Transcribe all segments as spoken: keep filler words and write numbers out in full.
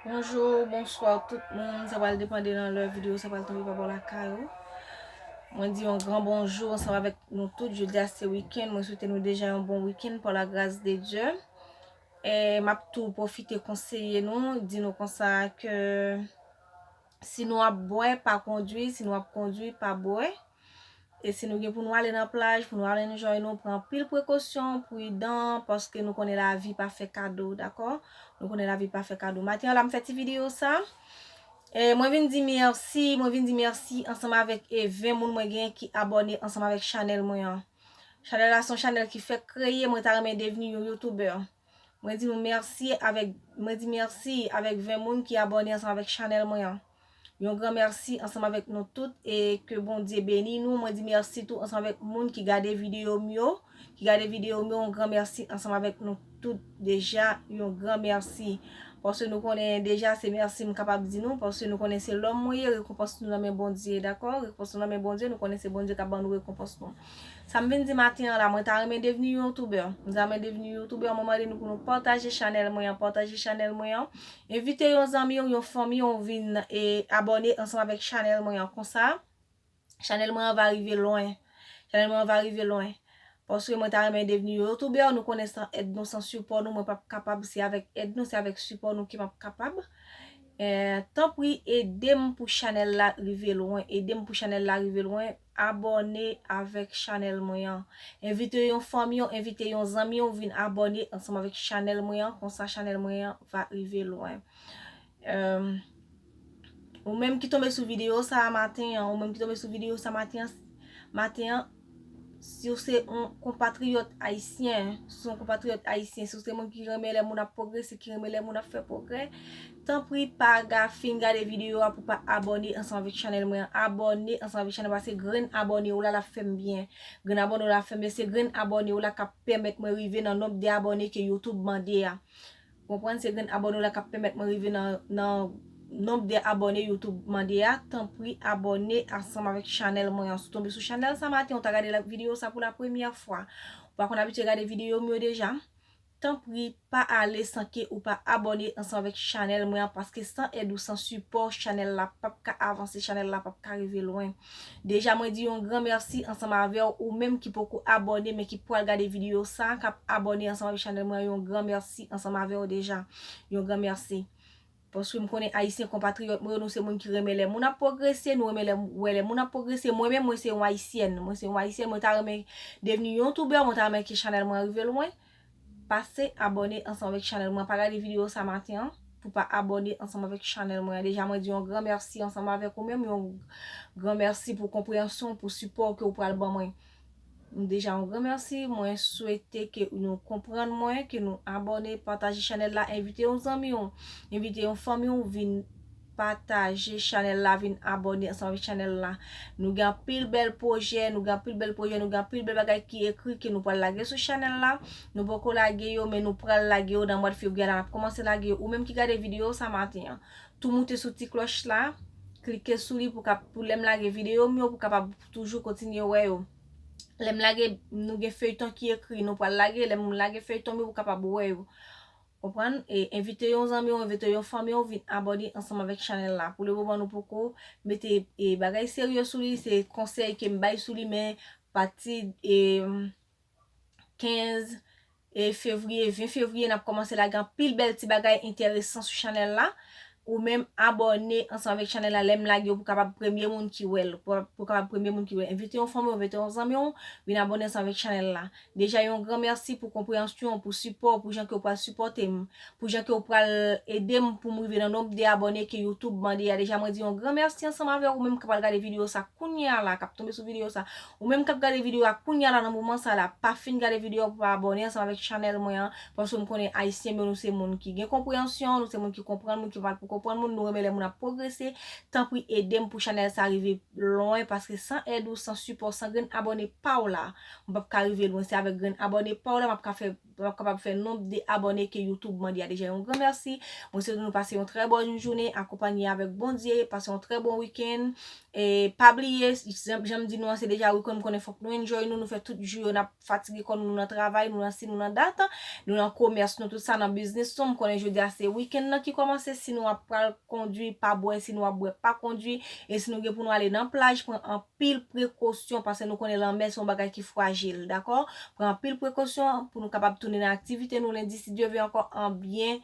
Bonjou, bonswa tout moun. Sa pral depande nan lè videyo sa pral tonbe pa bò lakay ou. Mwen di yon gran bonjou ansanm avèk nou tout. Jodi a se wikenn. Mwen swete nou deja yon bon wikenn pa la gras de Dye. E m ap tou pwofite konseye nou, di nou konsa ke si nou ap bwè, pa kondwi. Si nou ap kondwi, pa bwè. E si nou gen pou nou ale nan plaj, pou nou ale enjoy nou, pran anpil prekosyon, pridan, paske nou konnen lavi pa fè kado, dakò? Nou konnen lavi pa fè kado. Maten an la, m fè ti videyo sa. E mwen vin di mèsi, mwen vin di mèsi ansanm avèk e ven moun mwen genyen ki abòne ansanm avèk chanèl mwen an. Chanèl la se yon chanèl ki fèk kreye, mwen ta renmen devni yon youtubè. Mwen di nou mèsi avèk, mwen di mèsi avèk ven moun ki abòne ansanm avèk chanèl mwen an. Yon gran mèsi ansanm avèk nou tout e ke Bondye beni nou. Mwen di mèsi tou ansanm avèk moun ki gade videyo m yo, ki gade videyo m yo, yon gran mèsi ansanm avèk nou tout deja, yon gran mèsi. Paske nou konnen deja se mèsi m kapab di nou, paske nou konnen se lòm mwen ye, rekonpans nou nan men Bondye, dakò? Rekonpans nou nan men Bondye, nou konnen se Bondye k ap ban nou rekonpans nou. Sa m vin di maten an la, mwen ta renmen devni yon youtubè. Mwen ta renmen devni yon youtubè, mwen mande nou pou nou pataje chanèl mwen an, pataje chanèl mwen an. Envite yon zanmi w, yon fanmi w vin e abòne ansanm avèk chanèl mwen an. Konsa, chanèl mwen an va rive lwen. Chanèl mwen an va rive lwen. Paske mwen ta renmen devni yon youtubè, nou konnen san èd nou, san sipò nou, mwen p ap kapab, se avèk èd nou, se avèk sipò nou ke m ap kapab. Eh, tanpri, ede m pou chanèl la rive lwen. Ede m pou chanèl la rive lwen. Abòne avèk chanèl mwen an. Envite yon fanmi w, envite yon zanmi w vin abòne ansanm avèk chanèl mwen an. Konsa, chanèl mwen an va rive lwen. Eh, ou menm ki tonbe sou videyo sa a maten an, ou menm ki tonbe sou videyo sa maten an, maten an, si w se yon konpatriyòt ayisyen, si w se yon konpatriyòt ayisyen, si w se moun ki renmen lè moun ap pwogrese, ki renmen lè moun ap fè pwogrè, tanpri pa ga-, fin gade videyo a pou pa abòne ansanm avèk chanèl mwen an. Abòne ansanm avèk chanèl mwen an, se grenn abòne w la l ap fè m byen. Grenn abòne w la ap fè m byen, se grenn abòne w la k ap pèmèt mwen rive nan nonb de abòne ke YouTube mande a. Konprann, se grenn abòne w la k ap pèmèt mwen rive nan, nan nonb de abòne YouTube mande a. Tanpri abòne ansanm avèk chanèl mwen an. Si w tonbe sou chanèl sa maten, ou ta gade la, videyo sa pou la premyè fwa, ou pa konn abitye gade videyo m yo deja, tanpri pa ale san ke ou pa abòne ansanm avèk chanèl mwen an, paske san èd ou, san sipò, chanèl la p ap ka avanse, chanèl la p ap ka rive lwen. Deja, mwen di yon gran mèsi ansanm avè w, ou menm ki poko abòne, men ki pral gade videyo sa, k ap abòne ansanm avèk chanèl mwen an, yon gran mèsi ansanm avè w deja. Yon gran mèsi. Paske m konnen ayisyen konpatriyòt mwen yo, nou se moun ki renmen lè moun ap pwogrese, nou renmen lè, wè lè moun ap pwogrese. Mwen menm, mwen se yon ayisyèn. Mwen se yon ayisyèn, mwen ta renmen devni yon youtubè, mwen ta renmen ke chanèl mwen rive lwen. Pase abòne ansanm avèk chanèl mwen. Pa gade videyo sa maten an pou pa abòne ansanm avèk chanèl mwen. Deja, mwen di yon gran mèsi ansanm avèk ou menm, yon gran mèsi pou konpreyansyon, pou sipò ke w pral ban mwen. Deja, yon gran mèsi. Mwen swete ke nou konprann mwen, ke nou abòne, pataje chanèl la, envite yon zanmi w, envite yon fanmi w vin pataje chanèl la, vin abòne ansanm avèk chanèl la. Nou gen anpil bèl pwojè, nou gen anpil bèl pwojè, nou gen anpil bèl bagay ki ekri ke nou pral lage sou chanèl la. Nou poko lage yo, men nou pral lage yo nan mwa fevriye la, n ap kòmanse lage yo. Ou menm ki gade videyo sa maten an, tou moute sou ti klòch la, klike sou li pou kap-, pou lè m lage videyo m yo, pou kapab toujou kontinye wè yo. Lè m lage, nou gen feyton ki ekri, nou pral lage, lè m lage feyton m yo, pou kapab wè yo. Konprann? E envite yon zanmi w, envite yon fanmi w vin abòne ansanm avèk chanèl la. Pou le moman, nou poko mete, e, bagay serye sou li, se konsèy ke m bay sou li, men pati, e, kenz, e, fevriye, ven fevriye, n ap kòmanse lage anpil bèl ti bagay enteresan sou chanèl la. Ou menm abòne ansanm avèk chanèl la, lè m lage yo pou kapab premye moun ki wè l, pou, pou kapab premye moun ki wè l. Envite yon fanmi w, envite yon zanmi w, vin abòne ansanm avèk chanèl la. Deja, yon gran mèsi pou konpreyansyon, pou sipò, pou jan ke w pral sipòte m, pou jan ke w pral ede m pou m rive nan nonb de abòne ke YouTube mande a. Deja, mwen di yon gran mèsi ansanm avè w, ou menm k pral gade videyo sa kounye a la, k ap tonbe sou videyo sa. Ou menm k ap gade videyo a kounye a la, nan moman sa la, pa fin gade videyo a pou pa abòne ansanm avèk chanèl mwen an, paske m konnen ayisyen m yo, nou se moun ki gen konpreyansyon, nou se moun ki konprann, moun ki pral poko konprann moun, nou renmen lè moun ap pwogrese. Tanpri ede m pou chanèl sa rive lwen, paske san èd ou, san sipò, san grenn abòne pa w la, m p ap ka rive lwen. Se avèk grenn abòne pa w la m ap ka fè, m ap kapab fè nonb de abòne ke YouTube mande a. Deja yon gran mèsi. Mwen swete nou pase yon trè bòn jounen, akonpanye avèk Bondye, pase yon trè bon wikenn. E pa bliye, jan, jan m di nou an, se deja wikenn, m konnen fòk nou enjoy nou, nou fè tout jou yo, n ap fatige kò nou, nou nan travay, nou nan si, nou nan dat, nou nan komès, nou tout sa, nan biznis nou. M konnen jodi a se wikenn nan ki kòmanse, si nou ap pral kondwi, pa bwè, si nou ap bwè, pa kondwi, e si nou gen pou nou ale nan plaj, pran anpil prekosyon, paske nou konnen lanmè se yon bagay ki frajil, dakò? Pran anpil prekosyon pou nou kapab tounen nan aktivite nou lendi, si Dye ve ankò, an byen,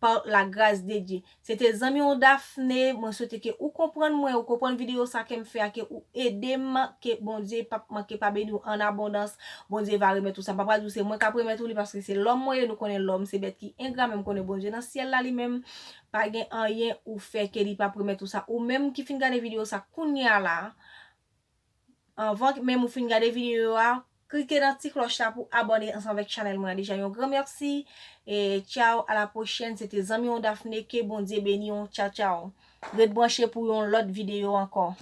pa la gras de Dye. Se te zanmi w Daphné, mwen swete ke ou konprann mwen, ou konprann videyo sa ke m fè a, ke ou ede m, ke Bondye p ap manke pa beni w an abondans, Bondye va remèt ou sa. M pa pral di w se mwen k ap remèt ou li, paske se lòm mwen ye, nou konnen lòm se bèt ki engra, men m konnen Bondye nan syèl la li menm, pa gen anyen ou fè ke li p ap remèt ou sa. Ou menm ki fin gade videyo sa kounye a la, anvan menm ou fin gade videyo a, klike nan ti klòch la pou abòne ansanm avèk chanèl mwen an. Deja yon gran mèsi. E tchaw, a la pwochèn. Se te zanmi w Daphné. Ke Bondye beni w. Tchaw, tchaw. Ret branche pou yon lòt videyo ankò.